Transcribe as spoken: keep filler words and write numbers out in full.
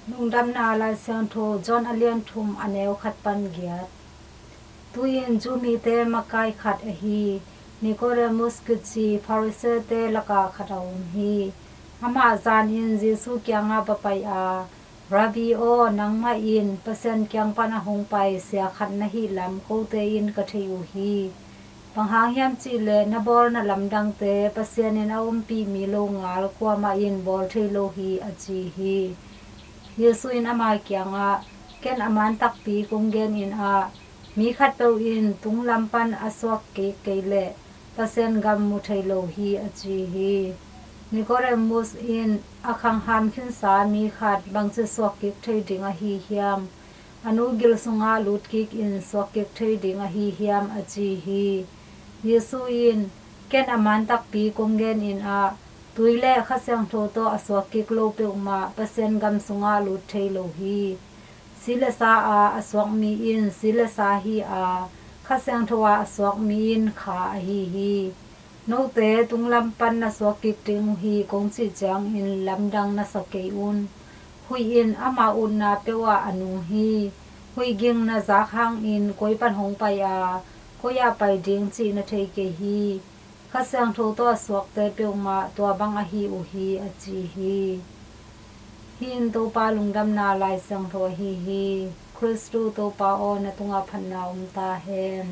Lungdamna Lai Siangtho John a lian thum, a neu khat pan giat. Tu-in Jew mite makai khat ahi Nicodemus kici Pharisee-te laka khat a om hi. Amah zanin Jesu kiangah va pai a, "Rabbi aw, nangmah in Pasian kiang pan a hong pai sia khat na hih lam kote in ka thei uh hi. Bang hang hiam cih leh na bawl na lamdangte Pasian in a ompih mi lo ngal kuamah in bawl thei lo hi," a ci hi. Jesu in ama kiangah, "Ken a man takpi kong gen in ah, mi khatpeuh in tunglam pan a suak kik kei leh Pasian gam mu thei lo hi," a ci hi. Nicodemus in, "A khangham khinsa mi khat bangci suak kik thei ding ahi hiam? A nu gil sungah lut kik in suak kik thei ding ahi hiam?" a ci hi. Jesu in, "Ken a man takpi kong gen in ah, tui le Kha Siangtho tawh a suak kik lo peuhmah Pasian gam sungah lut thei lo hi. Si le sa a a suak mi in si le sa hi a, Kha Siangtho a a suak mi in kha ahi hi. Note tunglam pan na suak kik ding uh hi kong cih ciangin lamdang na sa kei un. Huih in ama utna peuh ah a nung hi. Huih ging na zak hangin koi pan hong pai a, koi ah pai ding cih na thei kei hi. Kha Siangtho tawh a suakte peuhmah tua bang ahi uh hi," a ci hi. Hih in Topa Lungdamna Lai Siangtho ahi hi. Khristu Topa aw, na tungah phatna om ta hen.